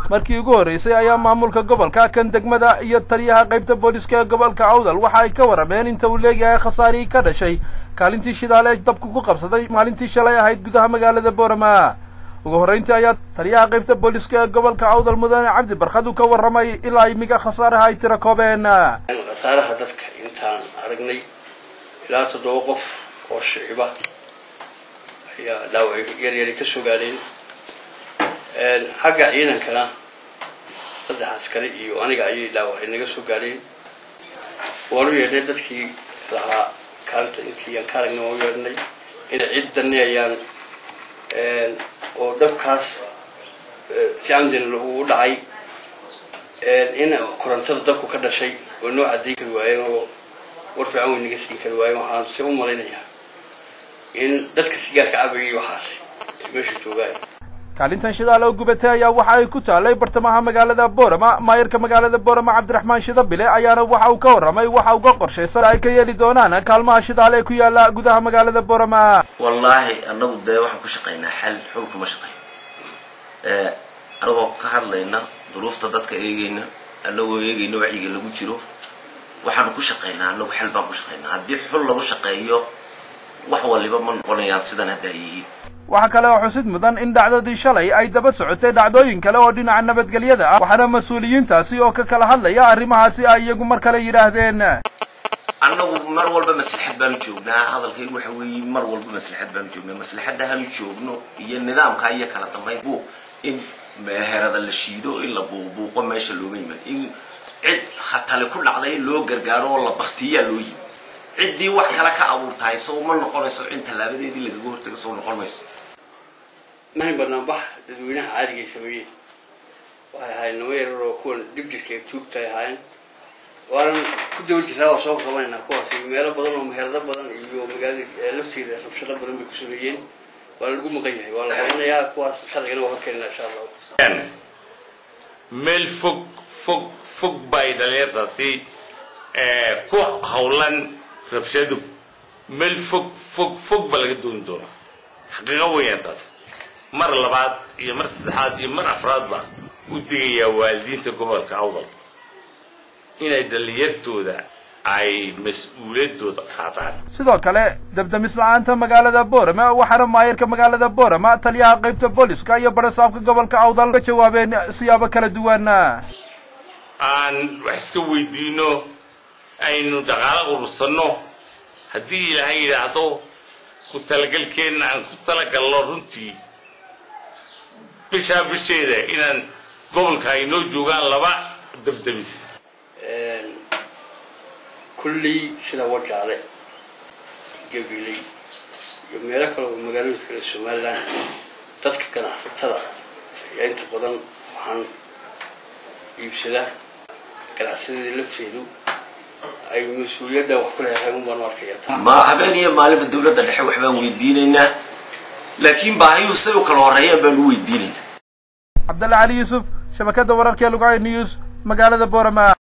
Markii ugu horreysay ayaa maamulka gobolka, kan degmada iyo taliyaha qaybta booliska ee gobolka Awdal waxa ay ka warrameen inta uu leeyahay khasaarihii ka dhashay kaalintii shidaal ee dabku ku qabsaday maalintii shalay ahayd gudaha magaalada Boorama. Ugu horreyntii ayaa taliyaha qaybta booliska ee gobolka Awdal, Mudane Cabdi Barkhad, uu ka warramay ilaa imiga khasaaraha ay tira koobeen. Khasaaraha dadka intaan aragnay, ilaa 7 qof oo shiciba ayaa dhaawac yaryari ka soo gaadheen. Xagga ciidankana 3 askari iyo aniga ayay dhaawacay naga soo gaadheen. Waanu yeedhnay dadkii lahaa kaanta, intii aan ka aragnay waan u yeedhnay inay cid daneeyaan oo dabkaas si camdin ugu dhacay, in korontada dabku ka dhashay oo noo caddayn kari waayeen oo war fiican way naga siin kari waayeen. Waxaan se u malaynayaa in dadka sigaarka cabayay waxaasi ay meesha joogaan. Kaalintan shidaal oo gubatay ayaa waxa ay ku taalay bartamaha magaalada Boorama. Maayarka magaalada Boorama, Cabdiraxmaan Shidabile, ayaana waxa uu ka warramay waxa uga qorshaysan ay ka yeeli doonaan kaalmaha shidaal ee ku yaala gudaha magaalada Boorama. Wallaahi annagu dee waxaan ku shaqaynaa xal, xul kuma shaqayn. Anagoo ka hadlayna duruufta dadka eegayna, anagoo eegayna wacyiga lagu jiro, waxaanu ku shaqaynaa annagu xal baan ku shaqaynaa. Haddii xul lagu shaqeeyo, wax waliba ma noqonayaan sidan hadda ay yihiin. Waxaa kale oo xusid mudan in dhacdadii shalay ay daba socotay dhacdooyin kale oo dhinaca nabadgelyada ah, waxaana mas-uuliyiintaasi oo ka kala hadlaya arrimahaasi ay iyagu mar kale yidhaahdeen: Annagu mar walba maslaxad baanu joognaa. Hadalkaygu waxa weeye, mar walba maslaxad baanu joognaa. Maslaxadda hanu joogno iyo nidaamka iyo kala dambayn. Buuq in meherada la shiido, in la buuqbuuqo meesha looma yimaado. In cid khatale ku dhacday loo gargaaro oo la baktiyaa loo yimi. Ciddii wax kale ka abuurtahay sow ma noqonayso in tallaabadeedii lagaga hortago? Sow noqon mayso? Mahayn banaanbax dadweynaha caadigay sameeyeen, waxay ahaayeen nimo yarar oo kuwan dhib jirka ee tuugta ay ahaayeen. Waanan ku daba jiraa, waa soo qabanaynaa kuwaas. Meelo badan oo meherado badan iyo magaalada lafteeda rabshado badan bay ku sameeyeen. Waa lagu maqan yahay, waa la qabanayaa kuwaas, sharcigana waa horkeenaa insha Allahu. Meel fog fog fog bay dhalinyartaasi ku hawlan rabshadu, meel fog fog fog baa laga dooni doonaa. Xaqiiqo weeyaan taas. Mar labaad iyo mar saddexaad iyo mar afraadba u digayaa waalidiinta gobolka Awdal inay dhallinyartooda ay mas-uuliyaddooda qaadaan. Sidoo kale dabdamis la-aanta magaalada Boorama, waxaana maayarka magaalada Boorama, taliyaha qaybta booliska iyo barasaabka gobolka Awdal ka jawaabeen siyaabo kala duwan. Aan wax iska weydiino, aynu dhaqaalo urursanno, haddii Ilaahay yidhaahdo ku talagalkeenna aan ku talagalno runtii bishaa bisheeda inaan gobolka ay noo joogaan 2 dabdamis. Kulley sida Wajaale, Gabiley iyo meelo kale oo magaalooyinka kale Somaliland, dadka ganacsatada ayaa inta badan waxaan iibsadaa. Ganacsatada lafteedu ay mas-uuliyadda wax ku leedahay un baan u arkaya. Ma habeen iyo maalinba dawladda dhexe wax baan weydiinaynaa, laakiin baahiyuhu say u kala horreeyaan baan u weydiinaynaa. Cabdalle Cali Yuusuf, shabakadda wararka ee Lugcay News, magaalada Boorama.